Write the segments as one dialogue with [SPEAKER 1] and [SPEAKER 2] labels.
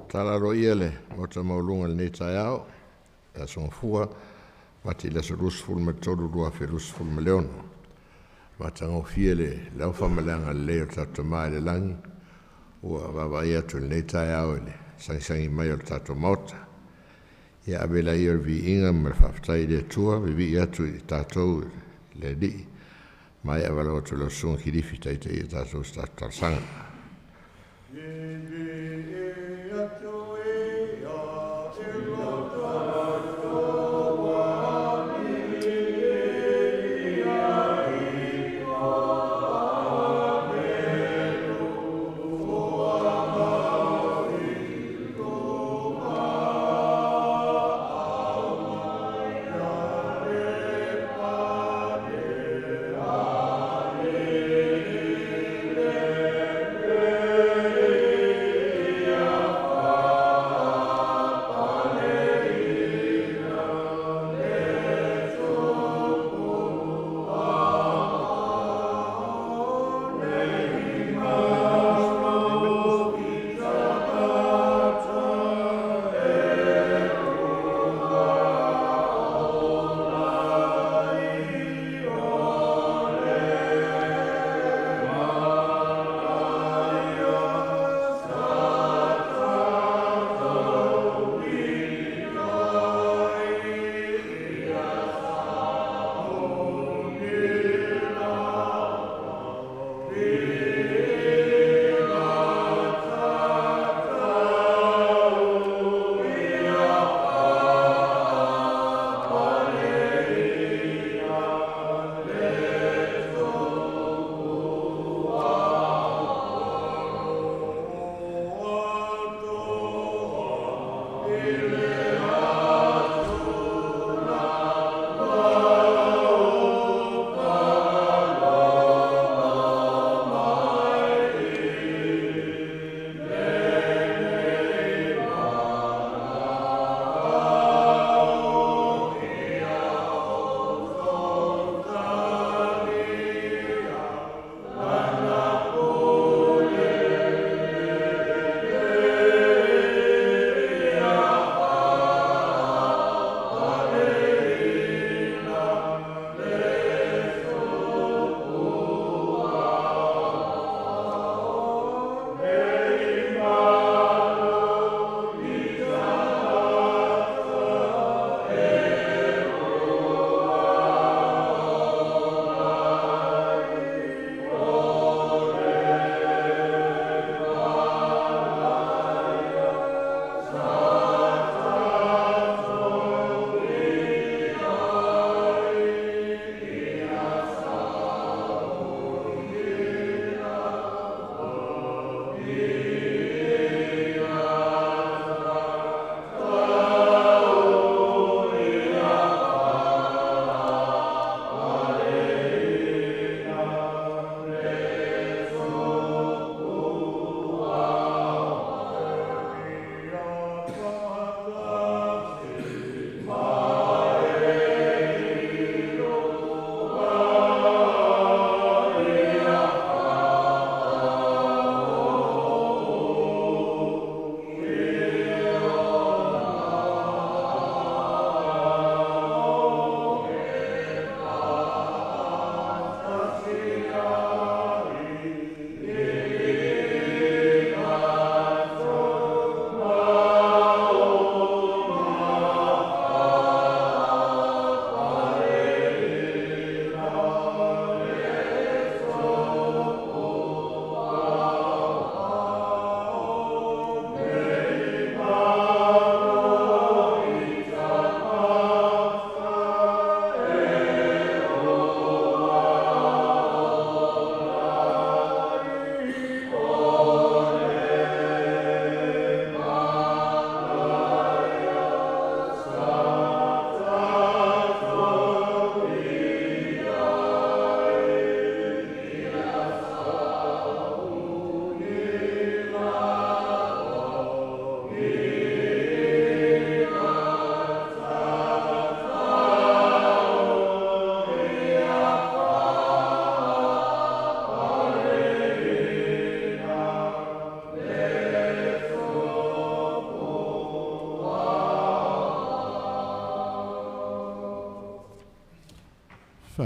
[SPEAKER 1] Tala aloaia le Maota maualuga i lenei taeao, le Aso Gafua, Mati i le aso 23 2026. Matagofie le alofa ma le agalelei o le tatou Tama i le lagi ua vaavaai atu i lenei taeao i le sagisagi mai o le tatou Maota. Ia ave laia o le viiga ma le faafetai i le Atua, vivii atu i tatou i le Alii, ma e valaau atu lau Susuga Kilifi taitaia tatou i se tatou talosaga.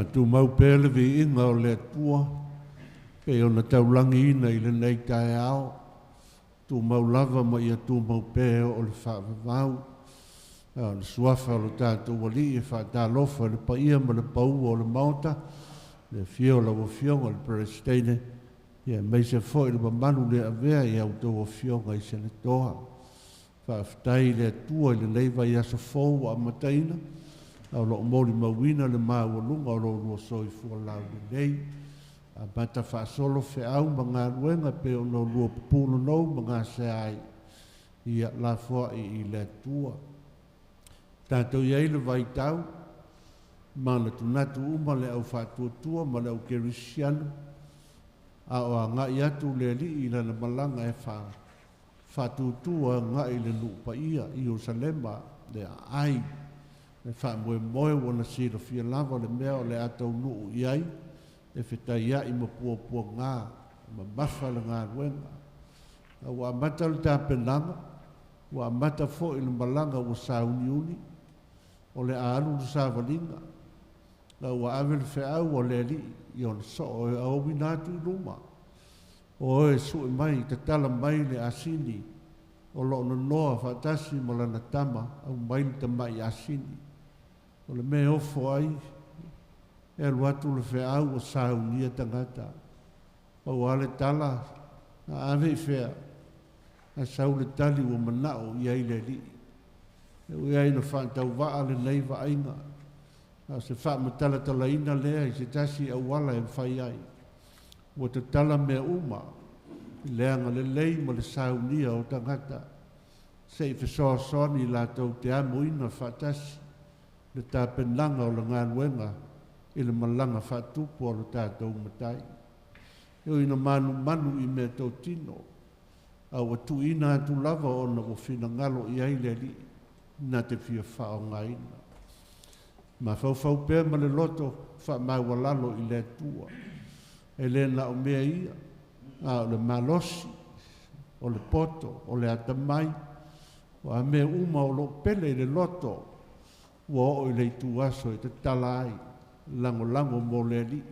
[SPEAKER 2] Faatumau pea le viiga o le Atua pei ona taulagiina i lenei taeao, tumau lava ma ia tumau pea o le faavavau. A o le suafa o le tatou Alii e faatalofa i le paia ma le paua o le Maota, le afio o lau Afioga i le Peresetene, ia aemaise foi le mamalu le avea i a outou afioga i Senetoa. Faafetai i le Atua i lenei vaiaso fou ua amataina, a o loo molimauina le maualuga o lo oulua soifua laulelei. Amata faasolo feau ma galuega pei ona oulua pupunonou ma gasea ai, ia lafoai i le Atua. Tatou i ai le vaitau, manatunatu uma le au faatuatua ma le au kerisiano, a o agai atu le Alii i lana malaga e faatutua agai le nuu paia i Ierusalema le aai. E faamoemoe ua na silafia lava le mea o le a taunuu i ai, e fetaiai ma puapuaga, mamafa le galuega. A ua amata le tapenaga, ua amata foi le malaga ua sauniuni, o le a alu le savaliga, la ua ave le feau a le Alii i ona soo e auina atu i luma. O oe sue mai, tatala mai le asini, o loo nonoa faatasi ma lana tama, au mai le tamai asini. O le mea e ofo ai, e alu atu le feau ua saunia tagata. Pau lava le tala, a ave i fea, ae sau le tali ua manao i ai le Alii. E ui ai ina faatauvaa lenei vaaiga, a o se faamatalatalaina lea i se tasi auala e mafai ai. Ua tatala mea uma i le agalelei ma le saunia o tagata, se i fesoasoani latou te amoina faatasi le tapenaga o le galuega i le malaga faatupu o le tatou matai. E ui ina manumanu i mea totino, a ua tuuina atu lava ona ua finagalo i ai le Alii na te fia faaaogaina. Mafaufau pea ma le loto faamaualalo i le Atua. E le na o mea ia, a o le malosi, o le poto, o le atamai, o a mea uma o loo pele i le loto, ua oo i le ituaso e tatala ai, lagolago mo le Alii.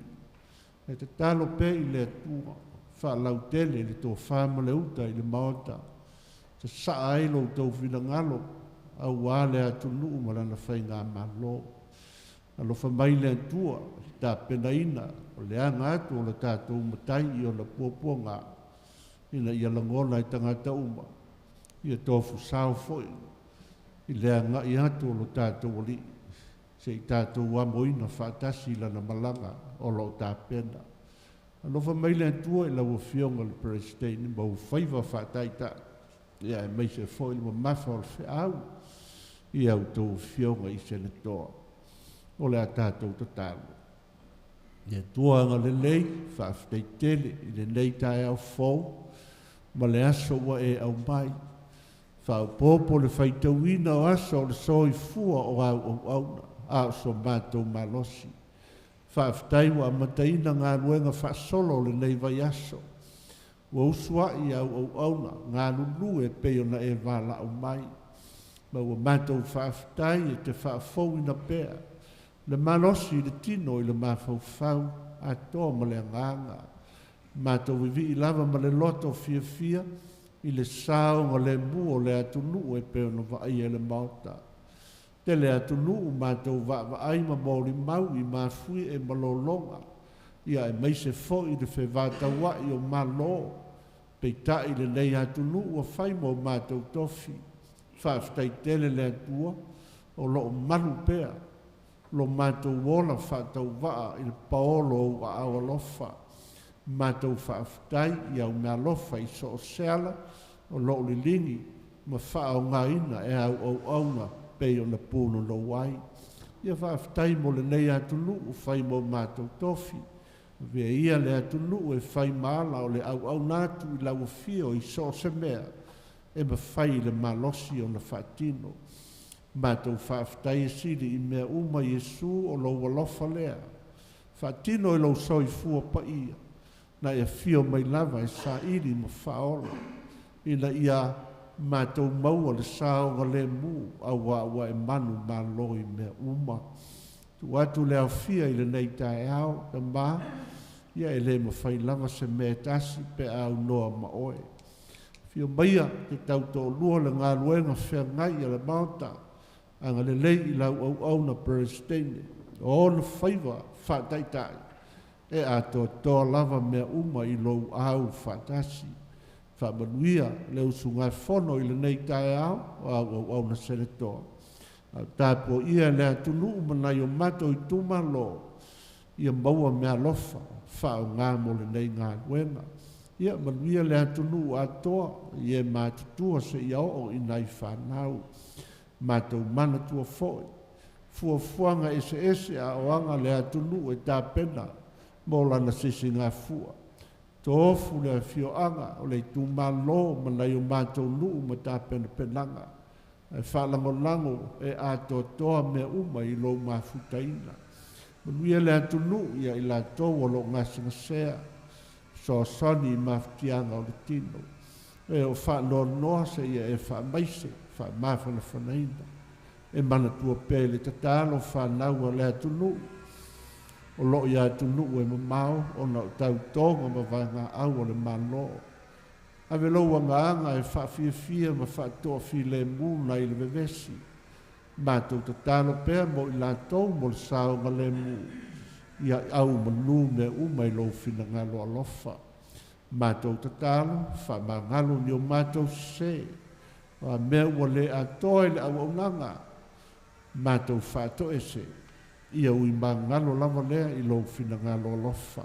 [SPEAKER 2] E tatalo pea i le Atua, faalautele le tofa ma le uta i le Maota, sasaa ai lo outou finagalo, auā le atunuu ma lana faigamalo. Alofa mai le Atua, tapenaina o le aga atu o le tatou matai i ona puapuaga, ina ia lagona e tagata uma, ia tofusao foi i le agai atu o lo tatou Alii, se i tatou amoina faatasi i lana malaga o loo tapena. Alofa mai le Atua i lau Afioga i le Peresetene ma ou faiva faataitai, ia aemaise foi le mamafa o le feau i a outou afioga i Senetoa. O le a tatou tatalo. Le Atua agalelei, faafetai tele i lenei taeao fou ma le aso ua e aumai. Faaopoopo le faitauina o aso o le soifua o au auauna, a o so matou malosi. Faafetai ua amataina galuega faasolo o lenei vaiaso. Ua usuai au auauna galulue pei ona e valaau mai. Ma ua matou faafetai e te faafouina pea le malosi i le tino i le mafaufau atoa ma le agaga. Matou vivii lava ma le loto fiafia i le saogalemu o le atunuu e pei ona vaaia e le Maota. Tele atunuu matou vaavaai ma molimau i mafui e malologa, ia aemaise foi le fevataua'i o Malo, peitai lenei atunuu ua fai mo matou tofi. Faafetai tele le Atua o loo malu pea lo matou ola faatauvaa i le paolo o ou aao alofa. Matou faafetai i au meaalofa i so o se ala o loo liligi ma faaaogaina e au auauna pei ona punonou ai. Ia faafetai mo lenei atunuu fai mo matou tofi. Avea ia le atunuu e fai ma ala o le auauna atu i lau afio i so o se mea e mafai i le malosi ona faatino. Matou faafetai e sili i mea uma Iesu o lou alofa lea. Faatino i lou soifua paia, na e afio mai lava e saili ma faaola, ina ia matou maua le saogalemu auā ua e manumalo i mea uma. Tu atu le aufia i lenei taeao, tamā, ia e le mafai lava se mea tasi pe au noa ma oe. Fia maia te tauto'olua le galuega feagai a le Maota, agalelei i lau auauna Peresetene, o ona faiva faataitai, e atoatoa lava mea uma i lou au faatasi. Faamanuia le usugafono i lenei taeao, o au auauna seletoa. Au tapuaia le atunuu ma nai o matou itumalo, ia maua meaalofa faaaogā mo lenei galuega. Ia manuia le atunuu atoa, i e matutua seia oo i nai fanau. Matou manatua foi, fuafuaga eseese a o aga le atunuu e tapena mo lana sisigafua. Tofu le afioaga o le itumalo ma nai o matou nuu ma tapenapenaga. Ae faalagolago e atoatoa mea uma i lou mafutaina. Manuia le atunuu ia i latou o loo gasegasea, fesoasoani i mafatiaga o le tino. E o faanoanoa seia e faamaise, faamafanafanaina. E manatua pea i le tatalo fanau a le atunuu, o loo i atunuu e mamao ona o tautoga ma vaegaau o le Malo. Ave lou agaaga e faafiafia ma faatoafilemu nai le vevesi. Matou tatalo pea mo i latou mo le saogalemu, ia au manu mea uma i lou finagalo alofa. Matou tatalo, faamagalo ni o matou sesē, o a mea ua le atoa i le auaunaga, matou faatoese, ia ui magalo lava lea i lou finagalo alofa.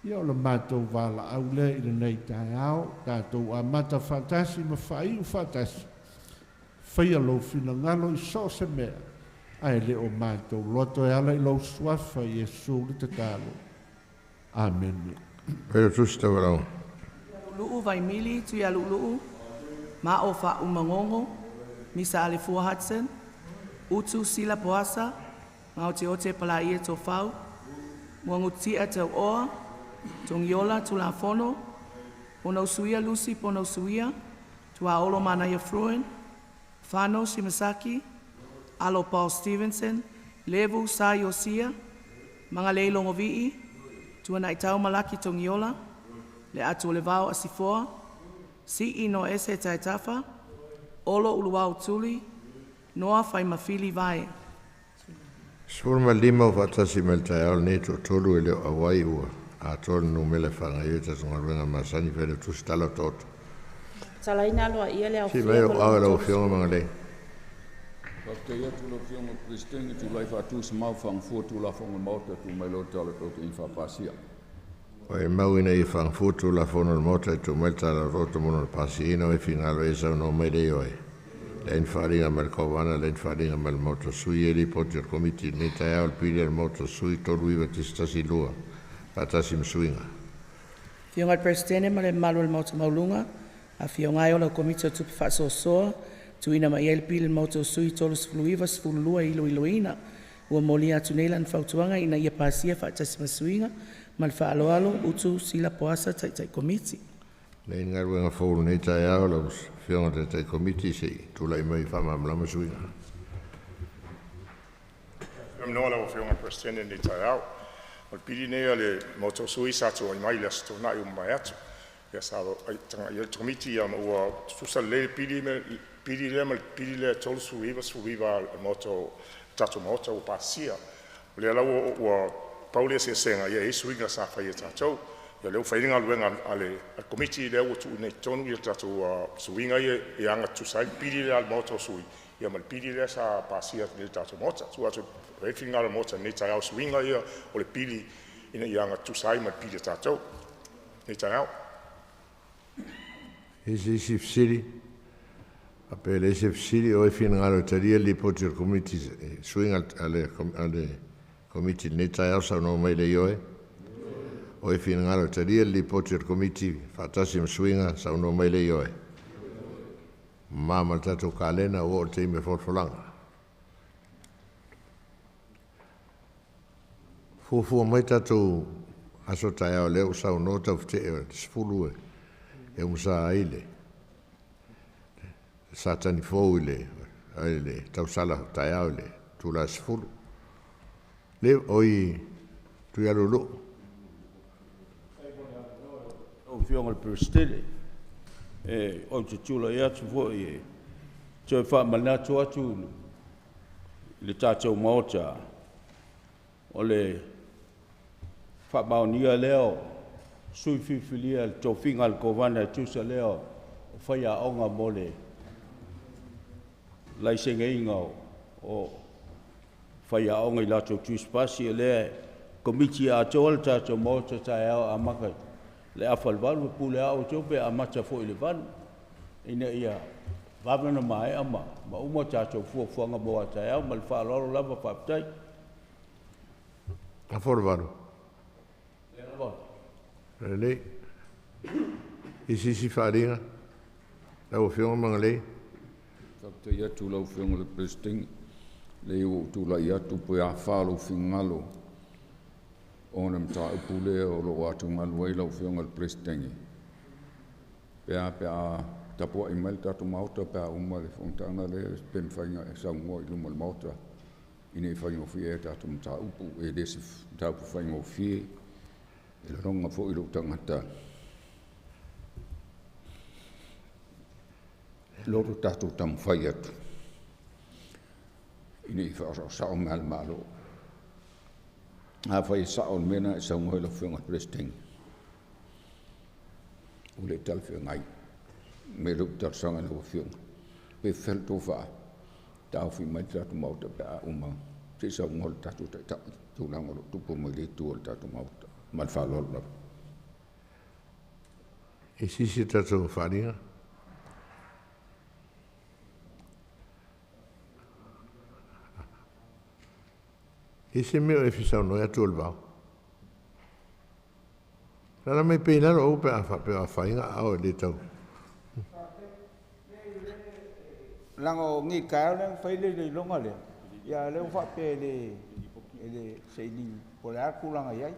[SPEAKER 2] Ia o le matou valaau lea i lenei taeao, tatou amata faatasi ma faaiu faatasi, faia lou finagalo i so o se mea, ae le o matou loto e ala i lou suafa Iesu le tatalo. Amene.
[SPEAKER 1] Pele tusi taualau.
[SPEAKER 3] Lu'u Vaimili Tuialu'ulu'u Ma'o Fa'aumagogo Misa Alefua Hudson Utu Sila Poasa Gaoteote Palaie Tofau Muagututia Tau'oa Togiola Tulafono Fonousuia Lucy Fonousuia Tuaolo Manaia Fruin Fano Simasaki Alo Paul Stevenson Levu Sa Iosia Magalei Logovi'i Tuana'itau Malaki Togiola Leatuolevao Asifoa Sii Noese Taetafa Olo Uluao Tuli Noa Faimafili Vae.
[SPEAKER 1] 15 o faatasi mai le taeao lenei toatolu e le o auai ua atoa le numera e faagaioia tatou galuega masani fai le tusi tala o taoto.
[SPEAKER 4] Talaina aloaia le
[SPEAKER 1] Si mai
[SPEAKER 4] aofia
[SPEAKER 1] o au lau Afioga Magalei.
[SPEAKER 5] Faafetai atu lau Afioga i le Peresetene tulai faatu se mau faagafua Tulafono a le Maota e tuu mai loa le Tala o le Toto ina faapasia.
[SPEAKER 1] Ua e mau ina ia faagafua Tulafono a le Maota e tuu mai le tala o taoto mo lona pasiaina o e finagalo e saunoa mai le ioe. Leai ni faaaliga mai le Kovana, leai ni faaaliga mai le Maota Sui e lipoti a le Komiti i lenei taeao le pili a le Maota Sui 39.12 faatasi ma suiga.
[SPEAKER 3] Afioga i le Peresetene ma le mamalu o le Maota Maualuga, afio ai o lau Komiti o Tupe Faasoasoa, tuuina mai ai le pili o le Maota o Sui 39 12 e iloiloina. Ua molia atu nei lana fautuaga ina ia pasia faatasi ma suiga ma le faaaloalo Utu Sila Poasa Taitai Komiti.
[SPEAKER 1] Leai ni galuega fou i lenei taeao lau Afioga i le Taitai Komiti se i tulai mai e faamalamalama suiga.
[SPEAKER 6] Avanoa lau Afioga i le Peresetene i lenei taeao. O le pili lenei a le Maota o Sui sa tuuina mai i le Aso Toonai ua mavae atu. Ia sa tagai i ai le Komiti ma ua tutusa lelei le pili lea ma le pili lea 39 19 a le Maota o tatou Maota ua pasia. O lea la ua pau le eseesega, ia e i ai suiga sa faia e tatou. Ia lea ua fai le galuega a le Komiti lea ua tuuina i totonu ia tatou suiga ia e ogatutusa ai le pili lea a le Maota o Sui ia ma le pili lea sa pasia nei e le tatou Maota. Tuu atu i ai finagalo o le Maota i lenei taeao i suiga ia o le pili ina ia ogatutusa ai ma le pili a tatou i lenei taeao.
[SPEAKER 1] Isi fesili? A pe leai se fesili o e finagalo e talia le lipoti a le Komiti suiga a le Komiti i lenei taeao saunoa mai le ioe. O e finagalo e talia le lipoti a le Komiti faatasi ma suiga saunoa mai le ioe. Ma ma le tatou kalena ua oo i le taimi o folafolaga. Fuafua mai tatou aso taeao lea ua saunoa Taufetee o le 10 e umusa ai le Satani fou i le tausala taeao i le itula e 10. Le oi Tuialulu.
[SPEAKER 7] Lau Afioga i le Peresetene, ou te tulai atu foi e toe faamanatu atu i le tatou Maota, o le faamaonia lea o sui filifilia i le tofiga a le Kovana e tusa lea o faiaoga mo le laiseneina o faiaoga i latou tusipasi, o lea Komiti atoa le tatou Maota taeao amata le 7:30, e pule lava outou pe amata foi i le 8 ina ia vave ona maea ma uma tatou fuafuaga mo a taeao. Ma le faaaloalo lava, faafetai.
[SPEAKER 1] Afa o le 8. Lelei. Isi isi faaaliga. Lau Afioga Magalei.
[SPEAKER 5] Faafetai atu lau Afioga i le Peresetene, le ua ou tulai atu pe afā lou finagalo ona mataupu lea o loo atugalu ai lau Afioga i le Peresetene, pe a tapuai mai le tatou Maota pe a uma le fonotaga lea, pe mafai ona e saunoa i luma o le Maota ina ia faigofie ai tatou mataupu. E le o se mataupu faigofie, e lagona foi lou tagata loto tatou taumafai atu ina ia faasaosao mea a le Malo. Afai e sao le mea na e saunoa i lau Afioga i le Peresetene, ua le talafeagai me lou talosaga i lau Afioga, pe fea le tofa taofi mai le tatou Maota pe a uma se i saunoa le tatou Taitai tulaga o lo o tupu mai le itu o le tatou Maota. Ma le faaaloalo lava.
[SPEAKER 1] E sisi tatou faaaliga. I se mea o e fisaunoa atu o le vao. Lala mai pe lalo au pe a fa pe a fainga au e le tau.
[SPEAKER 7] Laga o ni ka le fai le le longa le. Ia le fa pe le se ni po le tulaga i ai.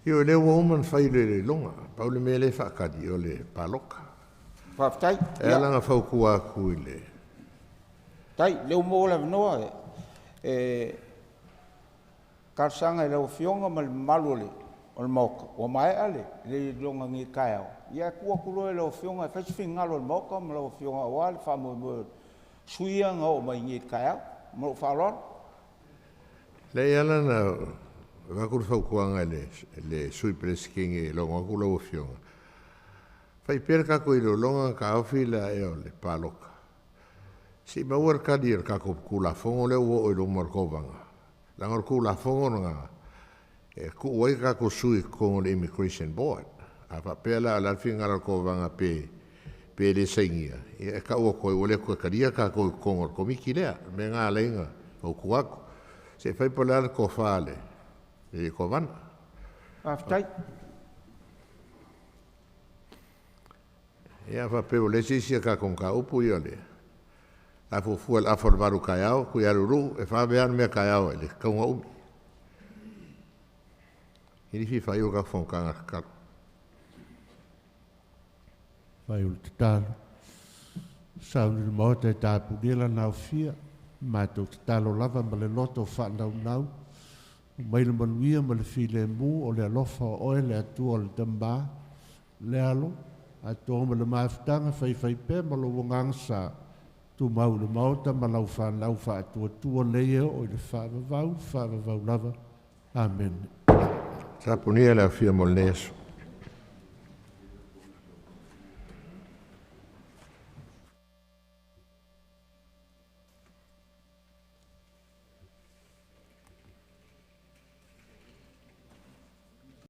[SPEAKER 1] Io le ua uma na fai le le longa. Pau le mea le whaakari o le paloka.
[SPEAKER 7] Faafetai.
[SPEAKER 1] E ala ngā whaukua aku i le.
[SPEAKER 7] Tai, le mo le noa e talosaga i lau Afioga ma le mamalu o le Maota, ua maea le iloiloga nei taeao. Ia tuu atu loa i lau Afioga e fai se finagalo o le Maota ma lau Afioga aua le faamoemoe o sui usufono ia na oo mai nei i le taeao. Ma lou faaaloalo.
[SPEAKER 1] Le ala na vaku le fautuaga i le sui Peresetene e logo aku lau Afioga. Fai pea le kako i lologa ka ofi la e o le paloka. Si maua le kali o le kako kulafogo le ua o i luma o le kovanga. Langa o le kulafogo nga e ku ai kako sui kongo le Immigration Board. A fa pea la la finga la kovanga pe le saingia. E ka ua koe ua le koe kalia kako i kongo le komiki lea. Me ngā leinga o kuaku. Se fai po le ko whale le kovana.
[SPEAKER 7] Faafetai.
[SPEAKER 1] Ia fa pe o le sisi ka kon ka upu ia le. A fu fu al afa varu kai au ku ia ruru e fa be an me kai au le kaunga umi. Iri fi fa ka fon ka ka.
[SPEAKER 2] Fai o le tatalo. Sauni le maota e tapunia lana aofia, matou tatalo lava ma le loto o faanaunau, mai le manuia ma le filemu o le alofa o oe le Atua o le Tamā, le alo, atoa ma le mafutaga faifaipea ma lou agaga sa, tumau i le maota ma lau fanau faatuatua nei e oo i le faavavau, faavavau lava. Amene.
[SPEAKER 1] Tapunia le afia mo lenei aso.